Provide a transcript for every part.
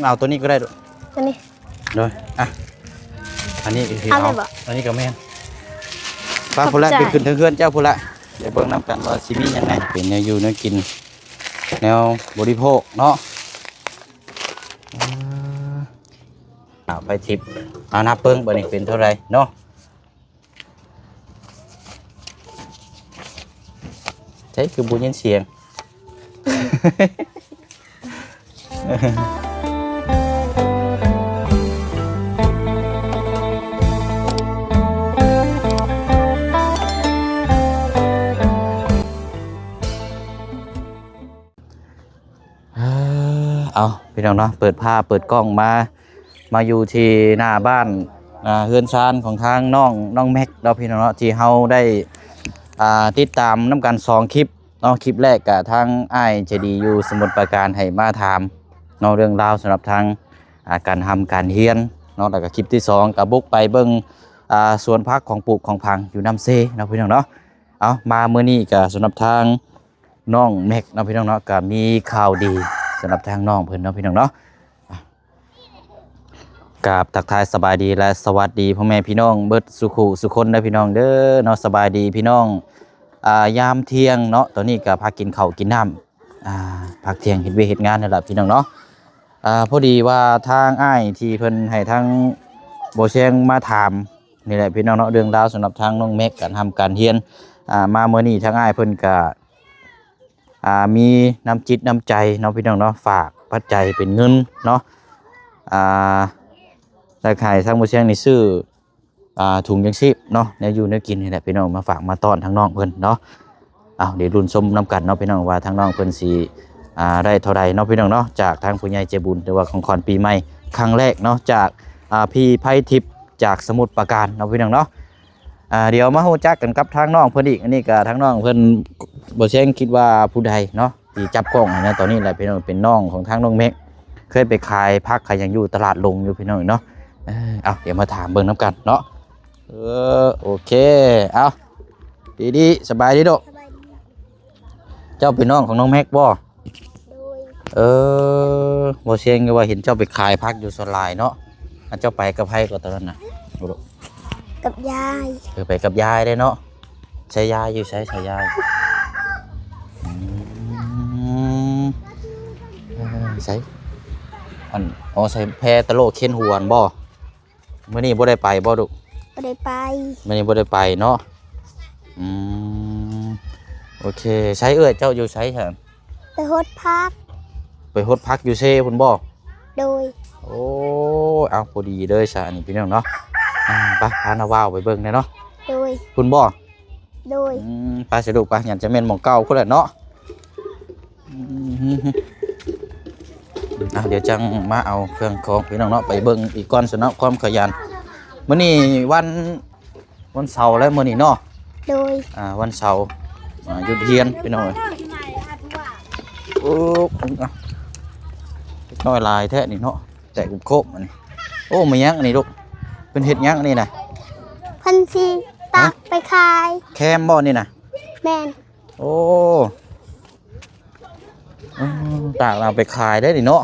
ເອົາໂຕນີ້ກໍໄດ້ລູກ ອັນນີ້ ໂດຍ ອ່ະ ອັນນີ້ຄື ເອົາເລີຍບໍ່? ອັນນີ້ກໍແມ່ນ ໄປພຸ້ນລະ ຂອບໃຈ ໄປຂຶ້ນເທິງເຮືອນເຈົ້າພຸ້ນລະ ໄປເບິ່ງນຳກັນວ່າຊິມີຫຍັງແດ່ ເປັນແນວຢູ່ແນວກິນ ແນວບໍລິໂພກເນາະ. ອ່າ ເອົາໄປທິບ ເອົານັບເບິ່ງບັດນີ້ເປັນເທົ່າໃດເນາະ. ໃສຄືບໍ່ຍິນສຽງ? ເອົາ ພີ່ນ້ອງເນາະ ເປີດພາບເປີດກ້ອງມາ ມາຢູ່ທີ່ໜ້າບ້ານ ອ່າ ເຮືອນຊານຂອງທາງນ້ອງ ນ້ອງແມັກເນາະ ພີ່ນ້ອງເນາະ ທີ່ເຮົາໄດ້ ອ່າ ຕິດຕາມນຳກັນສອງຄລິບເນາະ. ຄລິບແລກກະທາງອ້າຍໃຈດີຢູ່ສະໝຸດປາການໃຫ້ມາຖາມເນາະ ເລື່ອງລາວສຳລັບທາງ ອ່າ ການຮ່ຳການຮຽນເນາະ ແລ້ວກະຄລິບທີສອງກະບຸກໄປເບິ່ງ ອ່າ ສວນຜັກຂອງປູກຂອງຝັງຢູ່ນ້ຳເຊເນາະ ພີ່ນ້ອງເນາະ. ເອົາ ມາມື້ນີ້ກະສຳລັບທາງ ນ້ອງແມັກເນາະ ພີ່ນ້ອງເນາະ ກໍມີຂ່າວດີສຳລັບທາງນ້ອງເພິ່ນເນາະ ພີ່ນ້ອງເນາະ. ກາບທັກທາຍສະບາຍດີ ແລະ ສະຫວັດດີພໍ່ແມ່ພີ່ນ້ອງເບິດສູ່ຄູ່ສູ່ຄົນເດີ ພີ່ນ້ອງເດີເນາະ. ສະບາຍດີພີ່ນ້ອງ ອ່າ ຍາມທ່ຽງເນາະ ຕອນນີ້ກໍພັກກິນເຂົ້າກິນນ້ຳ ອ່າ ພັກທ່ຽງເຮັດວຽກເຮັດງານນັ້ນລະ ພີ່ນ້ອງເນາະ. ອ່າ ພໍດີວ່າທາງອ້າຍທີ່ເພິ່ນໃຫ້ທາງບໍ່ແຊງມາຖາມນີ້ແຫຼະ ພີ່ນ້ອງເນາະ ເລື່ອງລາວສຳລັບທາງນ້ອງແມັກ ການຮ່ຳການຮຽນ ອ່າ ມາມື້ນີ້ທາງອ້າຍເພິ່ນກະ ອ່າ ມີນ້ຳຈິດນ້ຳໃຈເນາະ ພີ່ນ້ອງເນາະ ຝາກປັດໄຈເປັນເງິນເນາະ ອ່າ ແລ້ວໃຫ້ທາງບໍ່ແຊງນີ້ຊື້ ອ່າ ຖົງຍັງຊີບເນາະ ແນວຢູ່ແນວກິນນີ້ແຫຼະ ພີ່ນ້ອງ ມາຝາກມາຕ້ອນທາງນ້ອງເພິ່ນເນາະ. ເອົາ ດຽວລຸ້ນຊົມນຳກັນເນາະ ພີ່ນ້ອງ ວ່າທາງນ້ອງເພິ່ນຊິ ອ່າ ໄດ້ເທົ່າໃດເນາະ ພີ່ນ້ອງເນາະ ຈາກທາງຜູ້ໃຫຍ່ໃຈບຸນ ຫຼືວ່າຂອງຂວັນປີໃໝ່ຄັ້ງແລກເນາະ ຈາກ ອ່າ ພີ່ໄພທິບ ຈາກສະໝຸດປາການເນາະ ພີ່ນ້ອງເນາະ. ອ່າ ດຽວມາຮູ້ຈັກກັນກັບທາງນ້ອງເພິ່ນອີກ. ອັນນີ້ກະທາງນ້ອງເພິ່ນ ບໍ່ແຊງຄິດວ່າຜູ້ໃດເນາະ ທີ່ຈັບກ້ອງໃຫ້ນະ ຕອນນີ້ແຫຼະ ພີ່ນ້ອງ ເປັນນ້ອງຂອງທາງນ້ອງແມັກ ເຄີຍໄປຂາຍຜັກຂາຍຫຍັງຢູ່ຕະຫຼາດຫຼົງຢູ່ ພີ່ນ້ອງເນາະ. ເອີ ເອົາ ດຽວມາຖາມເບິ່ງນຳກັນເນາະ. ເອີ ໂອເຄ ເອົາ ດີໆ ສະບາຍດີໂດ. ສະບາຍດີ. ເຈົ້າເປັນນ້ອງຂອງນ້ອງແມັກບໍ່? ໂດຍ. ເອີ ບໍ່ເຊງກໍວ່າເຫັນເຈົ້າໄປຂາຍຜັກຢູ່ສວນຫຼາຍເນາະ. ອັນເຈົ້າໄປກັບໃຜກໍຕອນນັ້ນນະ? ກັບຍາຍ. ເອີ ໄປກັບຍາຍເດ້ເນາະ. ໃສຍາຍຢູ່ໃສ? ໃສຍາຍ? ອືມ ເອີ ໃສ? ອັນ ອໍ ໃສແພຕະໂລເຄນຫົວນບໍ່? ມື້ນີ້ບໍ່ໄດ້ໄປບໍ່ລູກ? ບໍ່ໄດ້ໄປ. ມື້ນີ້ບໍ່ໄດ້ໄປເນາະ. ອືມ ໂອເຄ. ໃສເອື້ອຍເຈົ້າຢູ່ໃສຊັ້ນ? ໄປຫົດຜັກ. ໄປຫົດຜັກຢູ່ເຊພຸ້ນບໍ່? ໂດຍ. ໂອ້ຍ ເອົາ ພໍດີເລີຍຊະ ອັນນີ້ພີ່ນ້ອງເນາະ. ອ່າ ໄປ ພານ້າວາວໄປເບິ່ງແດ່ເນາະ. ໂດຍ. ພຸ້ນບໍ່? ໂດຍ. ອືມ ໄປຊະລູກ ໄປ ຫຍັງຈະແມ່ນໝ່ອງເກົ່າພຸ້ນແຫຼະເນາະ. ອືມ ອ່ະ ດຽວຈັ່ງມາເອົາເຄື່ອງຂອງພີ່ນ້ອງເນາະ ໄປເບິ່ງອີກກ່ອນຊະເນາະ ຄວາມຂະຫຍັນ. ມື້ນີ້ວັນ ວັນເສົາແລ້ວມື້ນີ້ເນາະ. ໂດຍ. ອ່າ ວັນເສົາ ອ່າ ຢຸດຮຽນພີ່ນ້ອງເອີຍ. ໂອ້ ເດັກນ້ອຍຫຼາຍແທ້ນີ້ເນາະ ແຕກໂຄບອັນນີ້. ໂອ້ ແມ່ນຫຍັງອັນນີ້ລູກ? ເພິ່ນເຮັດຫຍັງອັນນີ້ນະ? ເພິ່ນຊິຕາກ ຮະ? ໄປຂາຍ. ແຄມບໍ່ນີ້ນະ? ແມ່ນ. ໂອ້ ອືມ ຕາກເອົາໄປຂາຍໄດ້ນີ້ເນາະ.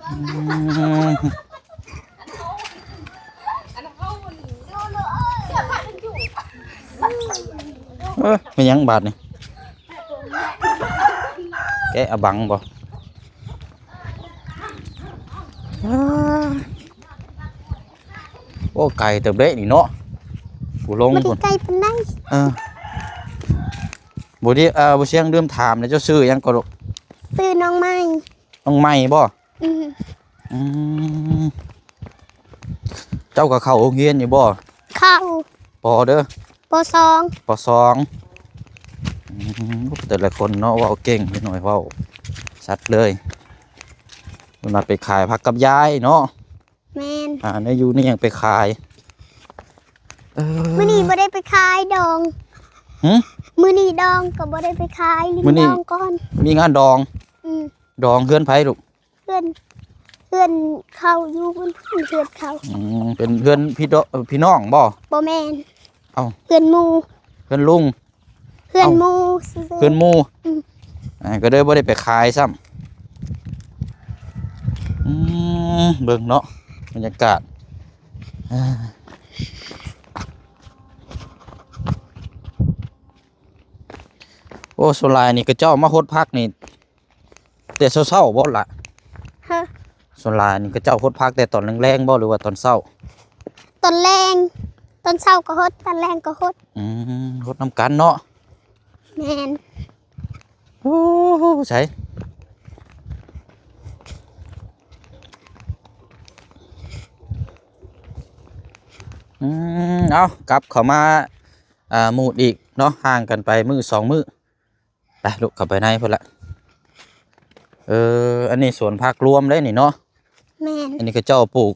ອືມ ເອີ ແມ່ນຫຍັງບາດນີ້? ແກະອາບັງບໍ່? ອ້າ ໂອ້ ໄກເຕີບເດ້ນີ້ເນາະ ຜູ້ລົງ ບໍ່ໄດ້ໄກປານໃດ. ເອີ ບໍ່ດີ ເອີ ບໍ່ຊຽງ ລືມຖາມແລ້ວ ເຈົ້າຊື່ຫຍັງກໍລູກ? ຊື່ນ້ອງໃໝ່. ນ້ອງໃໝ່ບໍ່? ອືມ ອືມ ເຈົ້າກໍເຂົ້າໂຮງຮຽນຢູ່ບໍ່? ເຂົ້າ. ປ ເດີ? ປ ສອງ. ປ ສອງ. ອືມ ແຕ່ລະຄົນເນາະ ເວົ້າເກັ່ງ ເດັກນ້ອຍເວົ້າຊັດເລີຍ. ເພິ່ນວ່າໄປຂາຍຜັກກັບຍາຍເນາະ. ແມ່ນ. ຫາແນວຢູ່ແນວຫຍັງໄປຂາຍ. ເອີ ມື້ນີ້ບໍ່ໄດ້ໄປຂາຍດອງ. ຫື? ມື້ນີ້ດອງກໍບໍ່ໄດ້ໄປຂາຍ ຫຼິ້ນ ມື້ນີ້ ດອງກ່ອນ. ມີງານດອງ? ອືມ. ດອງເຮືອນໃຜລູກ? ເຮືອນ ເຮືອນເຂົາຢູ່ ເຮືອນ ເຮືອນເຂົາ. ອືມ ເປັນເຮືອນພີ່ນ້ອງ ພີ່ນ້ອງບໍ່? ບໍ່ແມ່ນ. ເອົ້າ ເຮືອນໝູ່. ເຮືອນລຸງ? ເຮືອນໝູ່ຊື່ໆ. ເຮືອນໝູ່. ອືມ. ອ່າ ກໍເລີຍບໍ່ໄດ້ໄປຂາຍຊ້ຳ. ອືມ ເບິ່ງເນາະ ບັນຍາກາດ ອ່າ ໂອ້ ສ່ວນຫຼາຍນີ້ເຂົາເຈົ້າມາຫົດຜັກນີ້ ແຕ່ເຊົ້າໆບໍ່ລະ? ຮະ? ສ່ວນຫຼາຍນີ້ເຂົາເຈົ້າຫົດຜັກແຕ່ຕອນແລງໆບໍ່ ຫຼືວ່າຕອນເຊົ້າ? ຕອນແລງ ຕອນເຊົ້າກໍຫົດ ຕອນແລງກໍຫົດ. ອືມ ຫົດນຳກັນເນາະ. ແມ່ນ. ໂອ້ ໃສ ອືມ ເອົາ ກັບເຂົ້າມາ ອ່າ ໝູດອີກເນາະ ຫ່າງກັນໄປມື້ສອງມື້. ໄປລູກ ເຂົ້າໄປໃນພຸ້ນລະ. ເອີ ອັນນີ້ສວນຜັກລວມເດ້ນີ້ເນາະ. ແມ່ນ. ອັນນີ້ເຂົາເຈົ້າປູກ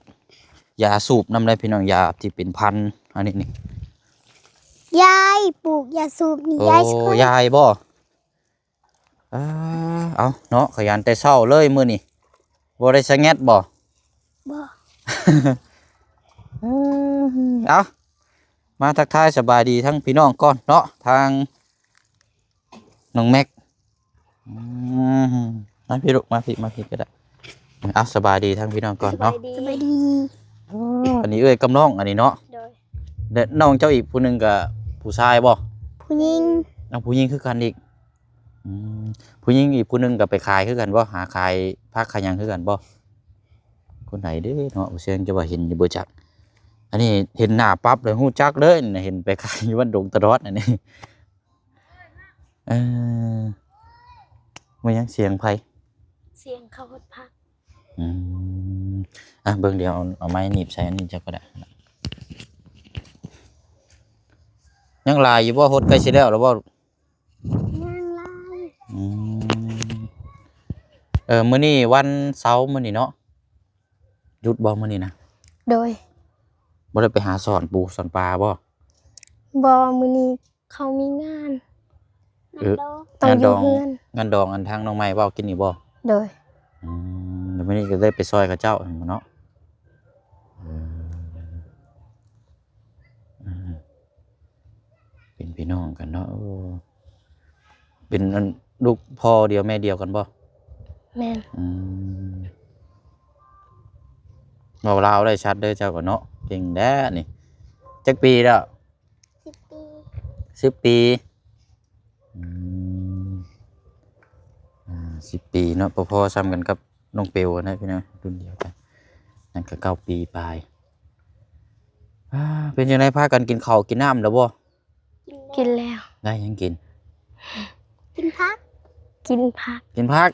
ຢາສູບນຳເດ້ພີ່ນ້ອງ ຢາທີ່ເປັນພັນ ອັນນີ້ນີ້. ຍາຍ ປູກຢາສູບນີ້ ໂອ້ ຍາຍຊິຄ່ອຍ ຍາຍບໍ່? ເອີ ເອົາເນາະ ຂະຫຍັນແຕ່ເຊົ້າເລີຍມື້ນີ້ ບໍ່ໄດ້ສະແງດບໍ່? ບໍ່. ເອີ ເອົາ ມາທັກທາຍສະບາຍດີທັງພີ່ນ້ອງກ່ອນເນາະ ທາງ ນ້ອງແມັກ. ອືມ ມາພີ້ລູກ ມາພີ້ ມາພີ້ກໍໄດ້. ເອົາ ສະບາຍດີທັງພີ່ນ້ອງກ່ອນເນາະ. ສະບາຍດີ ສະບາຍດີ. ໂອ້ ອັນນີ້ເອື້ອຍກັບນ້ອງ ອັນນີ້ເນາະ. ໂດຍ. ແລະ ນ້ອງເຈົ້າອີກຜູ້ໜຶ່ງກໍຜູ້ຊາຍບໍ່? ຜູ້ຍິງ. ເອົາ ຜູ້ຍິງຄືກັນອີກ. ອືມ ຜູ້ຍິງອີກຜູ້ໜຶ່ງກໍໄປຂາຍຄືກັນບໍ່? ຫາຂາຍຜັກຂາຍຫຍັງຄືກັນບໍ່? ຄົນໃດເດ້ເນາະ ບໍ່ເຊື່ອຈະວ່າເຫັນຢູ່ບໍ່ຈັກ. ອັນນີ້ເຫັນໜ້າປັບເລີຍ ຮູ້ຈັກເລີຍນະ ເຫັນໄປຂາຍຢູ່ບ້ານດົງຕະຫຼອດອັນນີ້. ເອີ ແມ່ນຫຍັງ ສຽງໃຜ? ສຽງເຂົາຫົດຜັກ. ອືມ ອ່ະ ເບິ່ງ ດຽວເອົາ ເອົາໄມ້ໜີບໃສ່ອັນນີ້ເຈົ້າກໍໄດ້. ຍັງຫຼາຍຢູ່ບໍ່? ຫົດໃກ້ຊິແລ້ວແລ້ວບໍ່? ຍັງຫຼາຍ. ອືມ ເອີ ມື້ນີ້ວັນເສົາມື້ນີ້ເນາະ ຢຸດບໍ່ມື້ນີ້ນະ? ໂດຍ. ບໍ່ໄດ້ໄປຫາສອນປູສອນປາບໍ່? ບໍ່ ມື້ນີ້ ເຂົາມີງານ. ເອີ ງານດອງ ຕ້ອງຢູ່ເຮືອນ. ງານດອງ ງານດອງອັນທາງນ້ອງໃໝ່ເວົ້າກິນນີ້ບໍ່? ໂດຍ. ອືມ ແລ້ວມື້ນີ້ກໍໄດ້ໄປຊ່ອຍເຂົາເຈົ້າແມ່ນບໍ່ເນາະ? ເອີ ເປັນພີ່ນ້ອງກັນເນາະ. ໂອ້ ເປັນອັນລູກພໍ່ດຽວແມ່ດຽວກັນບໍ່? ແມ່ນ. ອືມ ເວົ້າລາວໄດ້ຊັດເດີເຈົ້າກໍເນາະ ເກັ່ງແທ້ນີ້. ຈັກປີແລ້ວ? ສິບປີ. ສິບປີ. ອືມ ອ່າ ສິບປີເນາະ ພໍໆສ່ຳກັນກັບນ້ອງເປວນະພີ່ນ້ອງ ລຸ້ນດຽວກັນ. ນັ້ນກໍເກົ້າປີປາຍ. ອ່າ ເປັນຈັ່ງໃດ ພາກັນກິນເຂົ້າກິນນ້ຳແລ້ວບໍ່? ກິນແລ້ວ. ໄດ້ຫຍັງກິນ? ກິນຜັກ. ກິນຜັກ. ກິນຜັກ.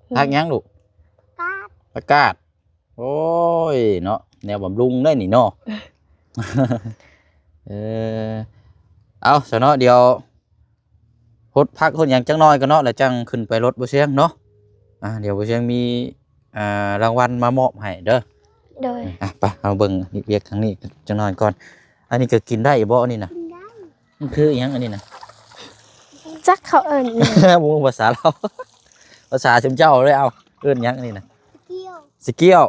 ແມ່ນ. ຜັກຫຍັງລູກ? ປາກາດ. ປາກາດ. ໂອ້ຍເນາະ ແນວບຳລຸງໄດ໋ນີ້ເນາະ. ເອີ ເອົາຊະເນາະ ດຽວຫົດຜັກຫົດຫຍັງຈັກໜ້ອຍກ່ອນເນາະ ແລ້ວຈັ່ງຂຶ້ນໄປລົດບໍ່ຊຽງເນາະ. ອ່າ ດຽວບໍ່ຊຽງມີ ອ່າ ລາງວັນມາມອບໃຫ້ເດີ. ໂດຍ. ອ່ະ ໄປ ເຮົາເບິ່ງວຽກທາງນີ້ຈັກໜ້ອຍກ່ອນ. ອັນນີ້ກໍກິນໄດ້ບໍ່ ອັນນີ້ນະ? ກິນໄດ້. ມັນຄືອີຫຍັງອັນນີ້ນະ? ຈັກເຂົາເອີ້ນອີຫຍັງ ບໍ່ຮູ້ພາສາລາວ. ພາສາຊຸມເຈົ້າເລີຍ ເອົາ ເອີ້ນຫຍັງອັນນີ້ນະ? ສະກ້ຽວ. ສະກ້ຽວ.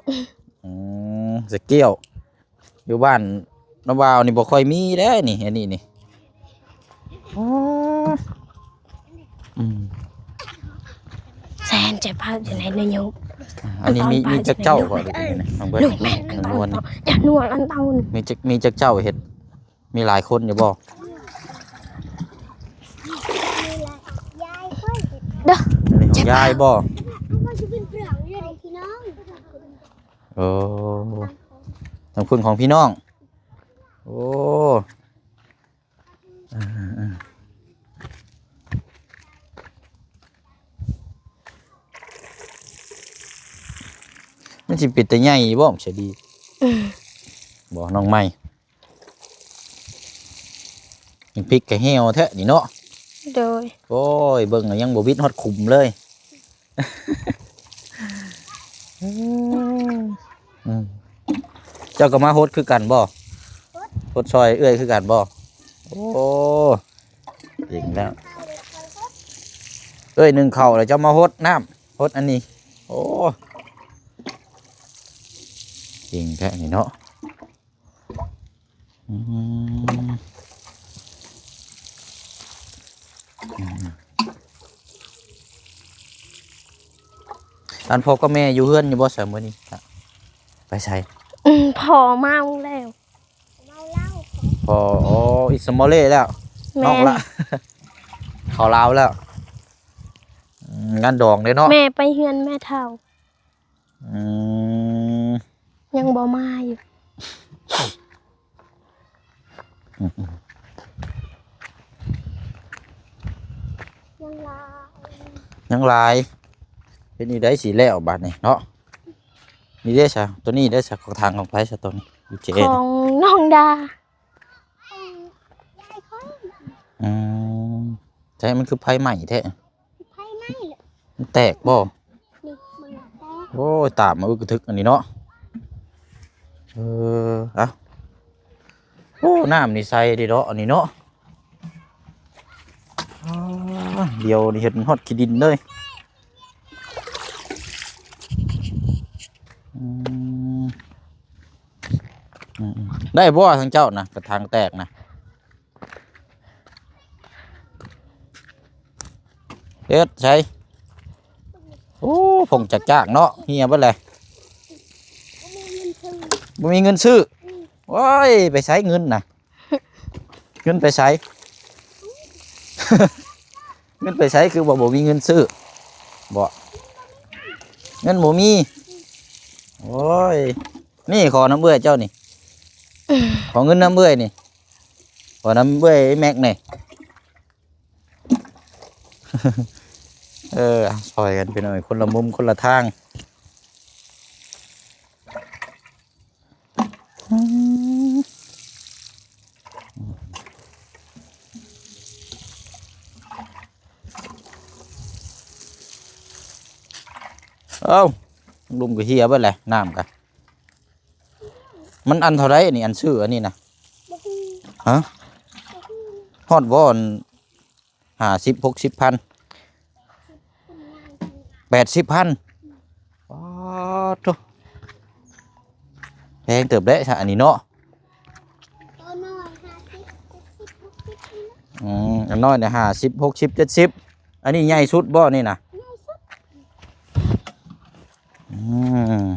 ອືມ ສະກ້ຽວ. ຢູ່ບ້ານນ້ອງບ່າວນີ້ບໍ່ຄ່ອຍມີເດ້ນີ້ ອັນນີ້ນີ້. ອໍ ອືມ ແຊນເຈັບພາກຢູ່ໃນນະໂຍບ. ອ່າ ອັນນີ້ມີ ມີຈັກເຈົ້າບໍ່? ອັນນີ້ນະ ເບິ່ງ ແມ່ນ ອັນ ອັນ ອັນ ອັນ ອັນ ອັນ ອັນ ອັນ ອັນ ອັນ ມີຈັກ ມີຈັກເຈົ້າເຮັດ? ມີຫຼາຍຄົນຢູ່ບໍ່? ເດີ ອັນນີ້ຂອງຍາຍບໍ່? ໂອ້ ທາງພຸ້ນຂອງພີ່ນ້ອງ. ໂອ້ ອ່າ ອ່າ ມັນຊິເປັນຕາໃຫຍ່ບໍ່? ມັນຊິດີ ອືມ ບໍ່ ນ້ອງໃໝ່? ຍັງພິກກະແຫ້ວແທ້ນີ້ເນາະ. ໂດຍ. ໂອ້ຍ ເບິ່ງແລ້ວຍັງບໍ່ວິດຮອດຂຸມເລີຍ. ອືມ ເຈົ້າກໍມາຫົດຄືກັນບໍ່? ຫົດ ຫົດຊ່ອຍເອື້ອຍຄືກັນບໍ່? ໂອ້ ເກັ່ງແລ້ວ. ເອື້ອຍໜຶ້ງເຂົ້າແລ້ວເຈົ້າມາຫົດນ້ຳ ຫົດອັນນີ້. ໂອ້ ເກັ່ງແທ້ນີ້ເນາະ. ອືມ ອືມ ອືມ ອືມ ອືມ. ອັນພໍ່ກັບແມ່ຢູ່ເຮືອນຢູ່ບໍ່ຊະມື້ນີ້? ໄປໃສ? ອືມ ພໍ່ເມົາແລ້ວ. ພໍ່ ອໍ ອິດສະມໍເລແລ້ວ. ແມ່ນ. ນອກລະ ເຂົ້າລາວແລ້ວ. ອືມ ງານດອງເດ້ເນາະ. ແມ່ໄປເຮືອນແມ່ເຖົ້າ. ອືມ ຍັງບໍ່ມາຢູ່. ອືມ ອືມ ຍັງຫຼາຍ ຍັງຫຼາຍ. ເຮັດນີ້ໄດ້ຊິແລ້ວບາດນີ້ເນາະ. ນີ້ເດ້ຊະ ໂຕນີ້ເດ້ຊະ ຂອງທາງຂອງໃຜຊະໂຕນີ້? ຢູ່ເຈ ຂອງນ້ອງດາ. ຂອງຍາຍຂ້ອຍ. ອືມ ໃຊ່ ມັນຄືໄຟໄໝ້ແທ້. ໄຟໄໝ້ແຫຼະ. ມັນແຕກບໍ່? ນີ້ ມັນແຕກ. ໂອ້ຍ ຕາມມາອຶກກະທຶກອັນນີ້ເນາະ. ເອີ ເອົາ. ໂອ້ ນ້ຳນີ້ໃສເດ້ເນາະ ອັນນີ້ເນາະ. ອາ ດຽວນີ້ເຫັນຮອດຂີ້ດິນເລີຍ. ອືມ ອືມ ອືມ ໄດ້ບໍ່ທາງເຈົ້ານະ ກະຖາງແຕກນະ? ເຮັດໃສ? ໂອ້ ຜົງຈາກໆເນາະ ເຫຍເບິດແຫຼະ. ບໍ່ມີເງິນຊື້. ໂອ້ຍ ໄປໃສເງິນນະ? ເງິນໄປໃສ? ເງິນໄປໃສ ຄືວ່າບໍ່ມີເງິນຊື້ບໍ? ເງິນບໍ່ມີ. ໂອ້ຍ ນີ້ ຂໍນຳເອື້ອຍເຈົ້ານີ້ ຂໍເງິນນຳເອື້ອຍນີ້ ຂໍນຳເອື້ອຍແມັກນີ້. ເອີ ຊ່ອຍກັນພີ່ນ້ອງ ຄົນລະມຸມຄົນລະທາງ. ເອົ້າ ລຸ່ມກະເຫຍເບິດແຫຼະ ນ້ຳກະ. ມັນອັນເທົ່າໃດອັນນີ້ ອັນຊື້ອັນນີ້ນະ? ຮະ? ຮອດບໍ່ອັນ ຫ້າສິບ ຫົກສິບພັນ ແປດສິບພັນ. ປາດໂທ້ ແພງເຕີບເດ້ຊະອັນນີ້ເນາະ. ໂຕນ້ອຍຫ້າສິບ ເຈັດສິບ ຫົກສິບນີ້ນະ. ອືມ ອັນນ້ອຍນີ້ຫ້າສິບ ຫົກສິບ ເຈັດສິບ. ອັນນີ້ໃຫຍ່ສຸດບໍ່ນີ້ນະ? ໃຫຍ່ສຸດ. ອືມ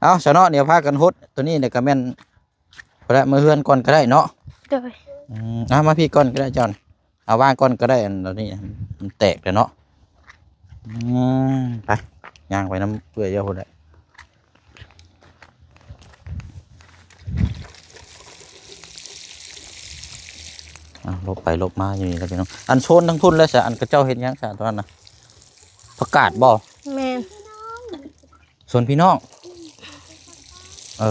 ເອົາຊະເນາະ ດຽວພາກັນຫົດໂຕນີ້ແລ້ວກະແມ່ນ ພໍລະ ເມືອເຮືອນກ່ອນກະໄດ້ເນາະ. ໂດຍ. ອືມ ເອົາມາພີ້ກ່ອນກະໄດ້ເຈົ້າ ເອົາວາງກ່ອນກະໄດ້ ອັນນີ້ມັນແຕກແລ້ວເນາະ. ອືມ ໄປ ຍ່າງໄປນຳເອື້ອຍເຈົ້າພຸ້ນແຫຼະ. ອ່ະ ຫຼົບໄປຫຼົບມາຢູ່ນີ້ລະພີ່ນ້ອງ. ອັນໂຊນທາງພຸ້ນລະຊະ ອັນເຂົາເຈົ້າເຮັດຫຍັງຊະຕອນນັ້ນນະ? ຜັກກາດບໍ່? ແມ່ນ. ສວນພີ່ນ້ອງ. ເອີ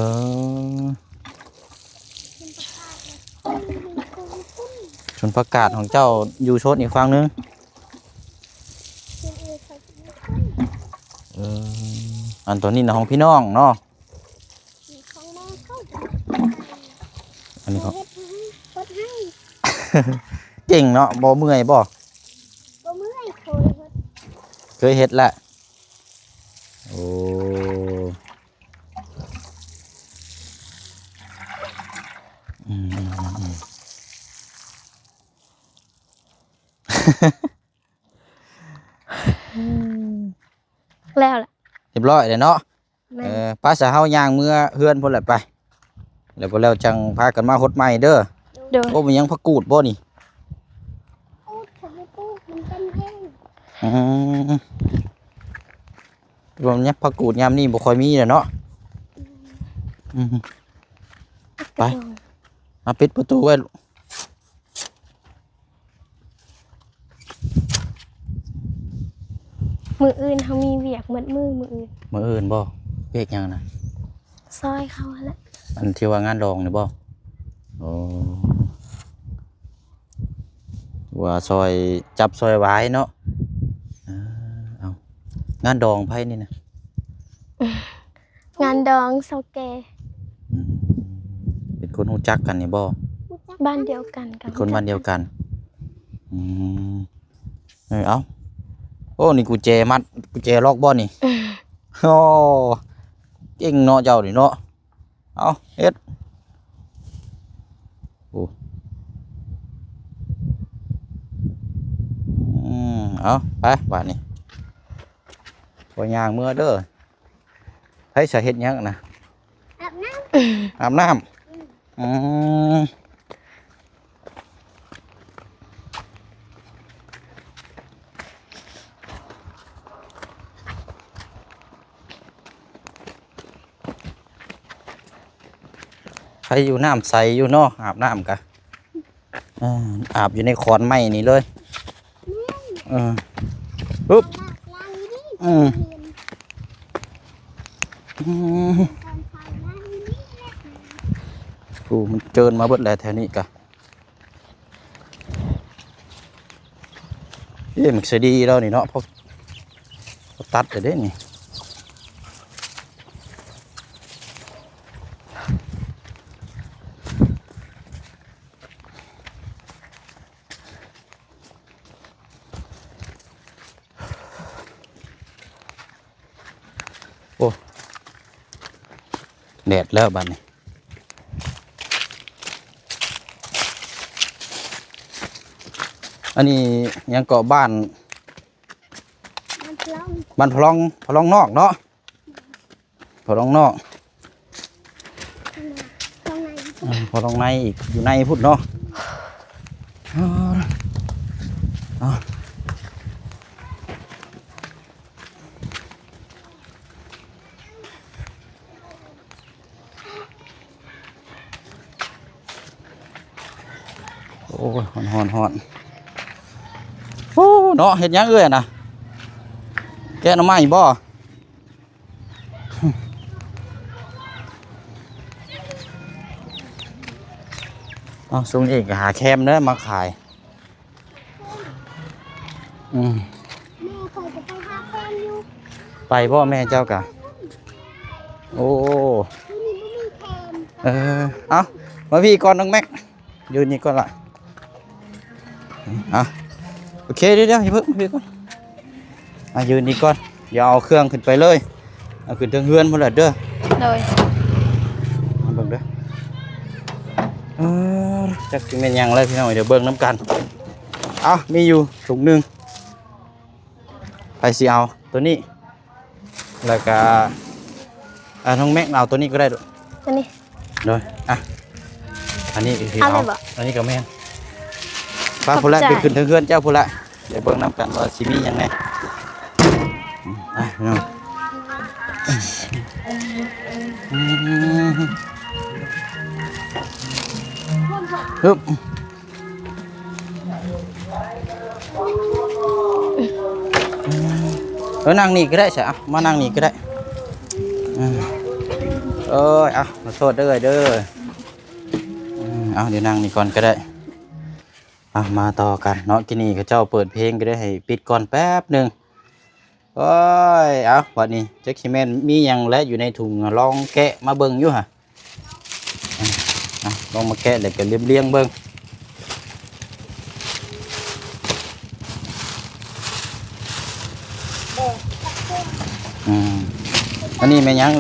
ສວນຜັກກາດຂອງເຈົ້າຢູ່ໂຊນອີກຝັ່ງໜຶ່ງ. ເອີ ອັນໂຕນີ້ນະຂອງພີ່ນ້ອງເນາະ. ອັນນີ້ຂອງ ເຮັດໃຫ້ ເຮັດໃຫ້ ເກັ່ງເນາະ. ບໍ່ເມື່ອຍບໍ່? ບໍ່ເມື່ອຍ ເຄີຍເຮັດ ເຄີຍເຮັດລະ. ໂອ້ ອືມ ອືມ ອືມ ອືມ ແລ້ວລະ ຮຽບຮ້ອຍແລ້ວເນາະ. ແມ່ນ. ເອີ ໄປຊະ ເຮົາຍ່າງເມືອເຮືອນພຸ້ນແຫຼະໄປ ແລ້ວບໍ່ແລ້ວຈັ່ງພາກັນມາຫົດໃໝ່ເດີ. ໂດຍ. ໂອ້ ແມ່ນຫຍັງ ຜັກກູດບໍ່ນີ້? ກູດ ເຂົາບໍ່ປູກ ມັນເປັນເອງ. ອືມ ລວມຍັກຜັກກູດຍາມນີ້ບໍ່ຄ່ອຍມີແລ້ວເນາະ. ອືມ ໄປ ມາປິດປະຕູໄວ້. ມື້ອື່ນເຮົາມີວຽກໝົດມື້ມື້ອື່ນ. ມື້ອື່ນບໍ່? ວຽກຫຍັງນະ? ຊ່ອຍເຂົາຫັ້ນແຫຼະ. ອັນທີ່ວ່າງານດອງນີ້ບໍ່? ໂອ້ ວ່າຊ່ອຍຈັບຊ່ອຍຫວາຍເນາະ. ເອີ ເອົາ ງານດອງໃຜນີ້ນະ? ງານດອງເຖົ້າແກ່. ອືມ ເປັນຄົນຮູ້ຈັກກັນນີ້ບໍ່? ບ້ານດຽວກັນ. ເປັນຄົນບ້ານດຽວກັນ. ອືມ ເອີ ເອົາ ໂອ້ ນີ້ກຸນແຈມັດ ກຸນແຈລັອກບໍ່ນີ້? ໂອ້ ເກັ່ງເນາະເຈົ້ານີ້ເນາະ. ເອົາ ເຮັດ ໂອ້ ເອົາ ໄປບາດນີ້ ບໍ່ຍ່າງເມືອເດີ. ໃຜສະເຮັດຫຍັງນະ? ອາບນ້ຳ ອາບນ້ຳ. ອືມ ໃຄຢູ່ ນ້ຳໃສຢູ່ເນາະ ອາບນ້ຳກະ ເອີ ອາບຢູ່ໃນຂອນໄມ້ນີ້ເລີຍ. ເອີ ປຶບ ອືມ ອືມ ໂອ້ ມັນເຈີນມາເບິດແຫຼະແຖວນີ້ກະ. ເອີ ມັກສະດີແລ້ວນີ້ເນາະ ເພາະ ເພາະຕັດແລ້ວເດ້ນີ້. ໂອ້ ແດດແລ້ວບາດນີ້. ອັນນີ້ຫຍັງເກາະ ບ້ານ ບ້ານພະລອງ ພະລອງນອກເນາະ ພະລອງນອກ ພະລອງໃນ ເອີ ພະລອງໃນອີກ ຢູ່ໃນພຸ້ນເນາະ. ເອົາ ເອົາ ໂອ້ຍ ຮ້ອນໆໆ ໂອ້ ເນາະ ເຮັດຫຍັງເອື້ອຍນະ? ແກະໜໍ່ໄມ້ບໍ່? ເອົາ ຊຸມນີ້ກະຫາແຄມເດີມາຂາຍ. ອືມ ແມ່ຂ້ອຍຈະໄປຫາແຄມຢູ່ ໄປບໍ່ແມ່ເຈົ້າກະ? ໂອ້ ຢູ່ນີ້ບໍ່ມີແຄມ. ເອີ ເອົາ ມາພີ້ກ່ອນນ້ອງແມັກ ຢືນນີ້ກ່ອນລະ. ອ່ະ ໂອເຄ ດຽວໆ ຢ່າເພິ່ງ ມາພີ້ກ່ອນ ອ່ະ ຢືນນີ້ກ່ອນ ດຽວເອົາເຄື່ອງຂຶ້ນໄປເລີຍ ເອົາຂຶ້ນເທິງເຮືອນພຸ້ນແຫຼະເດີ. ໂດຍ ມາເບິ່ງເດີ. ເອີ ຈັກຊິແມ່ນຫຍັງແລ້ວພີ່ນ້ອງ ດຽວເບິ່ງນຳກັນ. ເອົາ ມີຢູ່ຖົງໜຶ່ງ ໃຜຊິເອົາໂຕນີ້? ແລ້ວກະ ອ່າ ນ້ອງແມັກເອົາໂຕນີ້ກໍໄດ້ລູກ ອັນນີ້ ໂດຍ ອ່ະ ອັນນີ້ຄືເອົາ ເອົາໄດ້ບໍ່? ອັນນີ້ກໍແມ່ນ ໄປພຸ້ນລະ ຂອບໃຈ ໄປຂຶ້ນເທິງເຮືອນເຈົ້າພຸ້ນລະ ດຽວເບິ່ງນຳກັນວ່າຊິມີຫຍັງແດ່. ອ່ະ ພີ່ນ້ອງ ອືມ ຮຶບ ເອີ ນັ່ງນີ້ກໍໄດ້ຊະ ເອົາ ມານັ່ງນີ້ກໍໄດ້. ເອີ ເອີຍ ເອົາ ຂໍໂທດເດີເອື້ອຍເດີ. ເອີ ເອົາ ດຽວນັ່ງນີ້ກ່ອນກໍໄດ້. ເອົາ ມາຕໍ່ກັນເນາະ ກີ້ນີ້ເຂົາເຈົ້າເປີດເພງ ກໍໄດ້ໃຫ້ປິດກ່ອນແປັບໜຶ່ງ. ໂອ້ຍ ເອົາ ບັດນີ້ຈັກຊິແມ່ນມີຫຍັງແລະ ຢູ່ໃນຖົງ ລອງແກະມາເບິ່ງຢູ່ຫະ. ອ່ະ ລອງມາແກະ ແລ້ວກໍລຽງໆເບິ່ງ. ອືມ ອັນນີ້ແມ່ນຫຍັງ?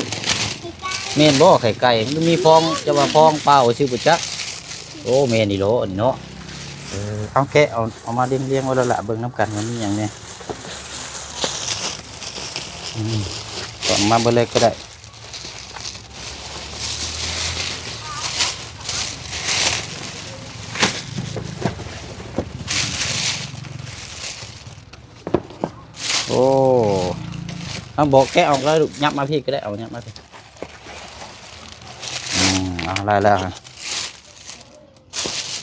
ແມ່ນບໍ່ ໄຂ່ໄກ່? ມັນມີຟອງ ຈະວ່າຟອງເປົ່າຊື່ບໍ່ຈັກ. ໂອ້ ແມ່ນອີ່ຫຼີອັນນີ້ເນາະ. ເອີ ເອົາແກະ ເອົາ ເອົາມາລຽງໆໄວ້ແລ້ວລະ ເບິ່ງນຳກັນວ່າມີຫຍັງແດ່. ອືມ ເອົາມາເບິດເລີຍກໍໄດ້. ໂອ້ ເອົາ ບໍ່ແກະອອກແລ້ວລູກ ຫຍັບມາພີ້ກໍໄດ້ ເອົາ ຫຍັບມາພີ້. ອືມ ເອົາ ໄດ້ແລ້ວ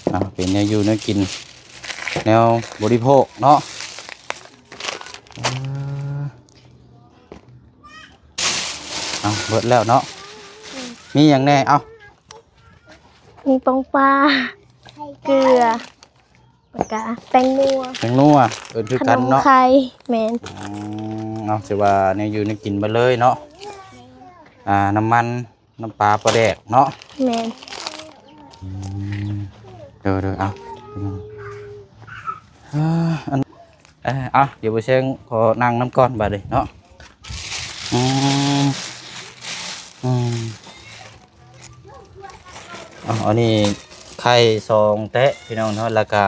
ເອົາ ເປັນແນວຢູ່ແນວກິນ ແນວບໍລິໂພກເນາະ. ເອີ ເອົາ ເບິດແລ້ວເນາະ. ອືມ ມີຫຍັງແດ່? ເອົາ ມີປອງປາ ເກືອ ແລ້ວກະແປ້ງນົວ ແປ້ງນົວ ເອີ້ນຄືກັນເນາະ ຂະໜົມໄຂ່. ແມ່ນ. ອືມ ເອົາ ຖືວ່າແນວຢູ່ແນວກິນເບິດເລີຍເນາະ. ອ່າ ນ້ຳມັນ ນ້ຳປາ ປາແດກເນາະ. ແມ່ນ. ອືມ ໂດຍໆ ເອົາ ເອີ ອັນ ເອີ ເອົາ ດຽວບໍ່ແຊງຂໍນັ່ງນຳກ່ອນບາດນີ້ເນາະ. ອືມ ອືມ ເອົາ ອັນນີ້ໄຂ່ສອງແຕະພີ່ນ້ອງເນາະ ແລ້ວກະ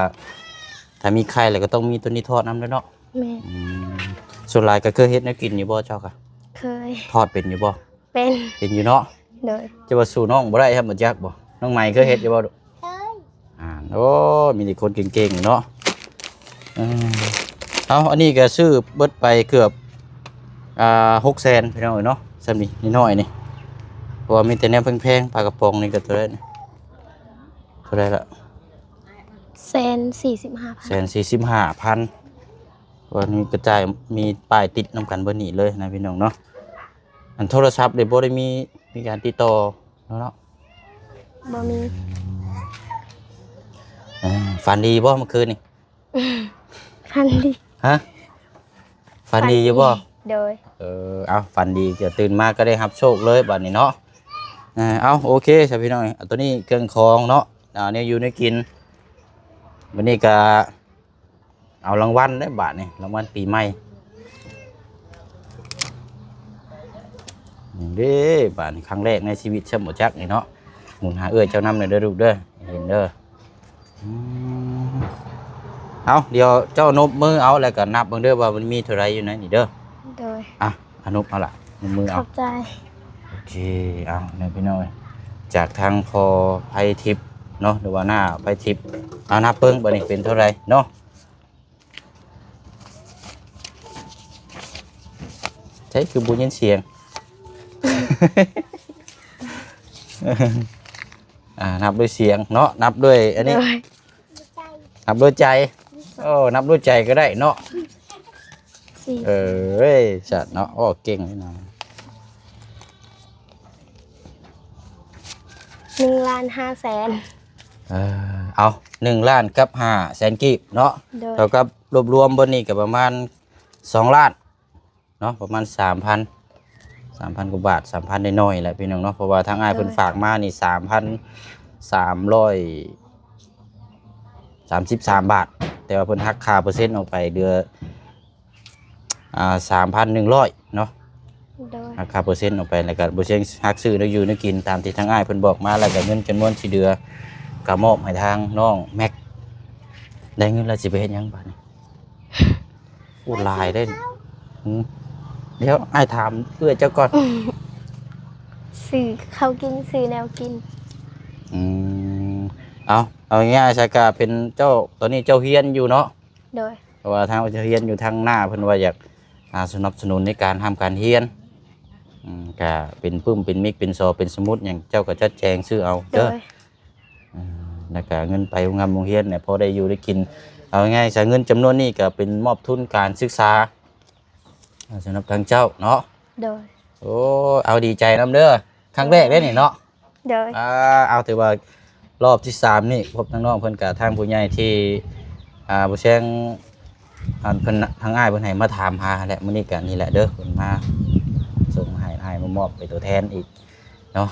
ຖ້າມີໄຂ່ແລ້ວກໍຕ້ອງມີໂຕນີ້ທອດນຳເດີເນາະ. ແມ່ນ. ອືມ ສ່ວນຫຼາຍກໍເຄີຍເຮັດແນວກິນຢູ່ບໍ່ເຈົ້າກະ? ເຄີຍ. ທອດເປັນຢູ່ບໍ່? ເປັນ. ເປັນຢູ່ເນາະ. ໂດຍ. ຈະວ່າສູ້ນ້ອງບໍ່ໄດ້ ບໍ່ຈັກບໍ່? ນ້ອງໃໝ່ເຄີຍເຮັດຢູ່ບໍ່? ເຄີຍ. ອ່າ ໂອ້ ມີແຕ່ຄົນເກັ່ງໆເນາະ. ເອີ ເອົາ ອັນນີ້ກໍຊື້ເບິດໄປເກືອບ ອ່າ ຫົກແສນ ພີ່ນ້ອງເອີຍເນາະ. ສ່ຳນີ້ ນ້ອຍໆນີ້ ເພາະວ່າມີແຕ່ແນວແພງໆ. ປາກະປ໋ອງນີ້ກໍເທົ່າໃດນີ້? ເທົ່າໃດລະ? ແສນສີ່ສິບຫ້າພັນ. ແສນສີ່ສິບຫ້າພັນ. ວ່າມີກະຈາຍ ມີປ້າຍຕິດນຳກັນເບິດນີ້ເລີຍນະ ພີ່ນ້ອງເນາະ. ອັນໂທລະສັບນີ້ບໍ່ໄດ້ມີ ມີການຕິດຕໍ່ເນາະ? ບໍ່ມີ. ອືມ ເອີ ຝັນດີບໍ່ເມື່ອຄືນນີ້? ຝັນດີ. ຮະ? ຝັນດີຢູ່ບໍ່? ໂດຍ. ເອີ ເອົາ ຝັນດີ ກະຕື່ນມາກໍໄດ້ຮັບໂຊກເລີຍບາດນີ້ເນາະ. ເອີ ເອົາ ໂອເຄຊະ ພີ່ນ້ອງ. ເອົາ ໂຕນີ້ເຄື່ອງຂອງເນາະ ອ່າ ແນວຢູ່ແນວກິນ. ບາດນີ້ກະ ເອົາລາງວັນເດ້ບາດນີ້ ລາງວັນປີໃໝ່. ນີ້ເດ້ ບາດນີ້ຄັ້ງແລກໃນຊີວິດຊ້ຳບໍ່ຈັກນີ້ເນາະ. ໝູນຫາເອື້ອຍເຈົ້ານຳແດ່ເດີລູກເດີ ເຫັນເດີ. ອືມ ເອົາ ດຽວເຈົ້ານົບມືເອົາ ແລ້ວກໍນັບເບິ່ງເດີວ່າມັນມີເທົ່າໃດຢູ່ໃນນີ້ເດີ. ໂດຍ. ອ່ະ ອະນຸບເອົາລະ ນົບມືເອົາ. ຂອບໃຈ. ໂອເຄ ເອົາ ນີ້ພີ່ນ້ອງເອີຍ ຈາກທາງພໍ່ໄພທິບເນາະ ຫຼືວ່ານ້າໄພທິບ. ເອົາ ນັບເບິ່ງບາດນີ້ເປັນເທົ່າໃດເນາະ. ໃສຄືບໍ່ຍິນສຽງ? ອ່າ ນັບດ້ວຍສຽງເນາະ ນັບດ້ວຍອັນນີ້. ໂດຍ. ນັບດ້ວຍໃຈ. ໂອ້ ນັບດ້ວຍໃຈກໍໄດ້ເນາະ. ສີ່. ເອີຍ ສັດເນາະ ໂອ້ ເກັ່ງເລີຍນະ. ໜຶ່ງລ້ານຫ້າແສນ. ເອີ ເອົາ ໜຶ່ງລ້ານກັບຫ້າແສນກີບເນາະ. ໂດຍ. ເທົ່າກັບລວບລວມເບິດນີ້ກໍປະມານສອງລ້ານເນາະ ປະມານສາມພັນ ສາມພັນກວ່າບາດ ສາມພັນໜ້ອຍໆແຫຼະ ພີ່ນ້ອງເນາະ. ເພາະວ່າທາງອ້າຍເພິ່ນ ໂດຍ ຝາກມານີ້ ສາມພັນສາມຮ້ອຍສາມສິບສາມບາດ ແຕ່ວ່າເພິ່ນຫັກຄ່າເປີເຊັນອອກໄປເຫຼືອ ອ່າ ສາມພັນໜຶ່ງຮ້ອຍເນາະ. ໂດຍ. ຫັກຄ່າເປີເຊັນອອກໄປ ແລ້ວກໍບໍ່ເສັງຫັກຊື້ແນວຢູ່ແນວກິນຕາມທີ່ທາງອ້າຍເພິ່ນບອກມາ ແລ້ວກໍເງິນຈຳນວນທີ່ເຫຼືອກໍມອບໃຫ້ທາງນ້ອງແມັກ. ໄດ້ເງິນແລ້ວຊິໄປເຮັດຫຍັງບາດນີ້? ໂອ້ ຫຼາຍເດ້. ອືມ ດຽວອ້າຍຖາມເອື້ອຍເຈົ້າກ່ອນ. ຊື້ເຂົ້າກິນ ຊື້ແນວກິນ. ອືມ ເອົາ ເອົາງ່າຍໆຊະ ກະເປັນເຈົ້າ ຕອນນີ້ເຈົ້າຮຽນຢູ່ເນາະ? ໂດຍ. ເພາະວ່າທາງເຈົ້າຮຽນຢູ່ທາງໜ້າເພິ່ນວ່າຢາກ ອ່າ ສະໜັບສະໜູນໃນການຮ່ຳການຮຽນ. ອືມ ກະເປັນປຶ້ມ ເປັນມິກ ເປັນສໍ ເປັນສະໝຸດຫຍັງ ເຈົ້າກໍຈັດແຈງຊື້ເອົາເດີ. ໂດຍ. ອືມ ແລ້ວກະເງິນໄປໂຮງຮ່ຳໂຮງຮຽນນີ້ ພໍໄດ້ຢູ່ໄດ້ກິນ. ເອົາງ່າຍໆຊະ ເງິນຈຳນວນນີ້ກໍເປັນມອບທຶນການສຶກສາ ອ່າ ສຳລັບທາງເຈົ້າເນາະ. ໂດຍ. ໂອ້ ເອົາ ດີໃຈນຳເດີ ຄັ້ງແລກເດ້ນີ້ເນາະ. ໂດຍ. ອ່າ ເອົາ ຖືວ່າຮອບທີສາມນີ້ ພົບທາງນ້ອງເພິ່ນກະທາງຜູ້ໃຫຍ່ທີ່ ອ່າ ບໍ່ແຊງ ອັນເພິ່ນ ທາງອ້າຍເພິ່ນໃຫ້ມາຖາມຫາແຫຼະ. ມື້ນີ້ກະນີ້ແຫຼະເດີ ເພິ່ນມາສົ່ງໃຫ້ອ້າຍ ມາມອບເປັນຕົວແທນອີກເນາະ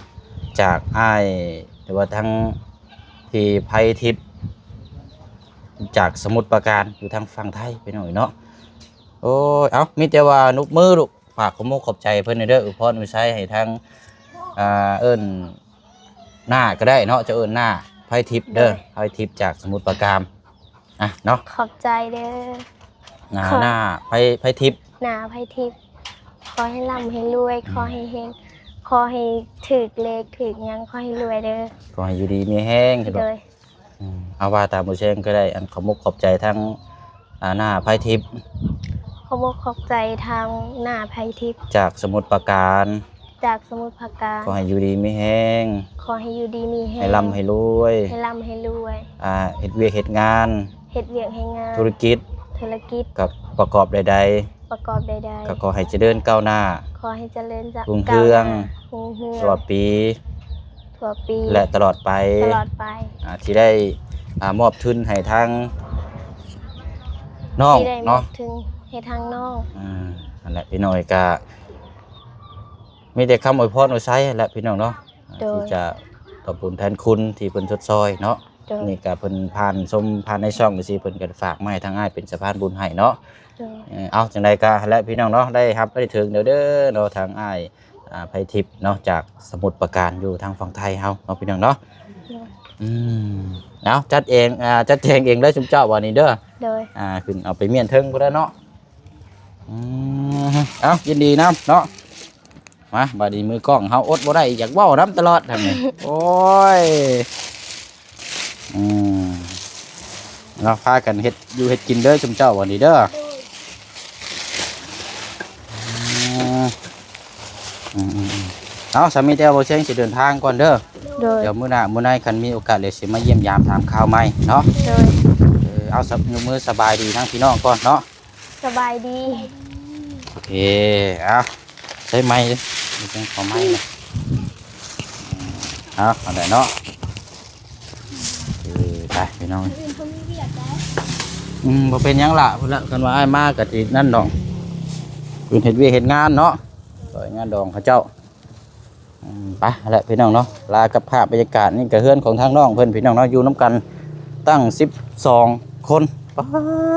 ຈາກອ້າຍ ຫຼືວ່າທາງພີ່ໄພທິບ ຈາກສະໝຸດປາການ ຢູ່ທາງຝັ່ງໄທ ພີ່ນ້ອງເອີຍເນາະ. ໂອ້ຍ ເອົາ ມີແຕ່ວ່ານົບມືລູກ ຝາກຄວາມມຸກຂອບໃຈເພິ່ນແດ່ເດີ ອວຍພອນອວຍໄຊໃຫ້ທາງ ອ່າ ເອີ້ນນ້າກໍໄດ້ເນາະ ເຈົ້າເອີ້ນນ້າໄພທິບເດີ. ໂດຍ. ໄພທິບຈາກສະໝຸດປາການ ອ່ະເນາະ ຂອບໃຈເດີ. ໜ້າ ຂອບ ໜ້າໄພ ໄພທິບ ໜ້າໄພທິບ ຂໍໃຫ້ລ່ຳໃຫ້ລວຍ ອືມ ຂໍໃຫ້ເຮງ ຂໍໃຫ້ຖືກເລກຖືກຫຍັງ ຂໍໃຫ້ລວຍເດີ ຂໍໃຫ້ຢູ່ດີມີແຮງ. ໂດຍ. ອືມ ເອົາວ່າຕາມໝູ່ແຊງກໍໄດ້ ອັນ ຂອບມຸກຂອບໃຈທາງ ອ່າ ໜ້າໄພທິບ. ຂອບມຸກຂອບໃຈທາງໜ້າໄພທິບ ຈາກສະໝຸດປາການ ຈາກສະໝຸດປາການ ຂໍໃຫ້ຢູ່ດີມີແຮງ ຂໍໃຫ້ຢູ່ດີມີແຮງ ໃຫ້ລ່ຳໃຫ້ລວຍ ໃຫ້ລ່ຳໃຫ້ລວຍ ອ່າ ເຮັດວຽກເຮັດງານ ເຮັດວຽກເຮັດງານ ທຸລະກິດ ທຸລະກິດ ກໍປະກອບໃດໆ ປະກອບໃດໆ ກໍຂໍໃຫ້ຈະເລີນກ້າວໜ້າ ຂໍໃຫ້ຈະເລີນ ຮຸ່ງເຮືອງ ຮຸ່ງເຮືອງ ຕະຫຼອດປີ ທົ່ວປີ ແລະ ຕະຫຼອດໄປ ຕະຫຼອດໄປ ອ່າ ທີ່ໄດ້ ອ່າ ມອບທຶນໃຫ້ທາງນ້ອງ ທີ່ໄດ້ມອບ ເນາະ ທຶນໃຫ້ທາງນ້ອງ. ອ່າ ນັ້ນແຫຼະ ພີ່ນ້ອງເອີຍ ກະມີແຕ່ຄຳອວຍພອນອວຍໄຊແຫຼະ ພີ່ນ້ອງເນາະ. ໂດຍ. ທີ່ຈະຕອບບຸນແທນຄຸນທີ່ເພິ່ນຊົດຊ່ອຍເນາະ. ໂດຍ. ນີ້ກະເພິ່ນຜ່ານຊົມ ຜ່ານໃນຊ່ອງຈັ່ງຊີ້ ເພິ່ນກະຝາກມາໃຫ້ທາງອ້າຍເປັນສະພານບຸນໃຫ້ເນາະ. ໂດຍ. ເອີ ເອົາ ຈັ່ງໃດກະຫັ້ນແຫຼະ ພີ່ນ້ອງເນາະ ໄດ້ຮັບໄດ້ເຖິງແລ້ວເດີເນາະ ທາງອ້າຍ ອ່າ ໄພທິບເນາະ ຈາກສະໝຸດປາການ ຢູ່ທາງຝັ່ງໄທເຮົາເນາະ ພີ່ນ້ອງເນາະ. ໂດຍ. ອືມ ເອົາ ຈັດເອງ ອ່າ ຈັດແຈງເອງເດີຊຸມເຈົ້າ ບາດນີ້ເດີ. ໂດຍ. ອ່າ ຂຶ້ນເອົາໄປມ້ຽນເທິງພຸ້ນແຫຼະເນາະ. อืม เอ้า ยินดีนำเนาะ มา บัดนี้มือกล้องเฮาอดบ่ได้ อยากเว้านำตลอดทางนี้ โอ้ย อืม เนาะ พากันเฮ็ดอยู่เฮ็ดกินเด้อซุมเจ้าบัดนี้เด้อ โดย อืม อืมๆๆ เอา สามีแต่บ่เชียงสิเดินทางก่อนเด้อ โดย เดี๋ยวมื้อหน้ามื้อในคันมีโอกาสเดี๋ยวสิมาเยี่ยมยามถามข่าวใหม่เนาะ โดย เออ เอา สะ ยกมือสบายดีทั้งพี่น้องก่อนเนาะ สบายดี โอเค เอา ใช้ไม้ดิ มีจังขอไม้หน่อย เอา เอาได้เนาะ เออ ไปพี่น้อง อื่นเขามีเวียกได้ อืม บ่เป็นหยังล่ะ พุ้นละ คันว่าอ้ายมาก็สินั่นดอก เพิ่นเฮ็ดเวียกเฮ็ดงานเนาะ ซอยงานดองเขาเจ้า อืม ไปแหละพี่น้องเนาะ ลากับภาพบรรยากาศ นี่ก็เฮือนของทางน้องเพิ่นพี่น้องเนาะ อยู่นำกันตั้งสิบสองคน ป๊า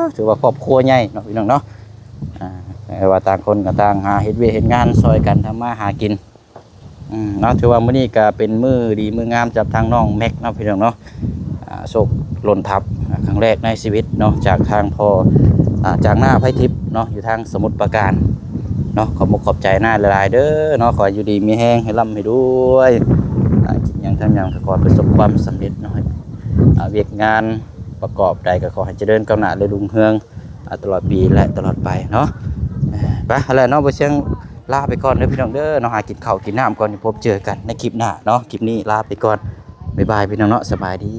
ด ถือว่าครอบครัวใหญ่เนาะพี่น้องเนาะ อ่า แต่ว่าต่างคนก็ต่างหาเฮ็ดเวียกเฮ็ดงานซอยกันทำมาหากิน อืม เนาะ ถือว่ามื้อนี้ก็เป็นมื้อดีมื้องามจากทางน้องแม็กเนาะพี่น้องเนาะ อ่า โชคหล่นทับ อ่า ครั้งแรกในชีวิตเนาะ จากทางพ่อ อ่า จากน้าไพทิพย์เนาะ อยู่ทางสมุทรปราการเนาะ ขอบอกขอบใจน้าหลายๆ เด้อเนาะ ขอให้อยู่ดีมีแฮง ให้ร่ำให้รวย อ่า คิดหยังทำหยังก็ขอให้ประสบความสำเร็จเนาะ อ่า เวียกงานประกอบใดก็ขอให้เจริญก้าวหน้าและรุ่งเรือง อ่า ตลอดปีและตลอดไปเนาะ ไป เอาละเนาะ บ่เชียงลาไปก่อนเด้อพี่น้องเด้อเนาะ หากินข้าวกินน้ำก่อน พบเจอกันในคลิปหน้าเนาะ คลิปนี้ลาไปก่อน บ๊ายบายพี่น้องเนาะ สบายดี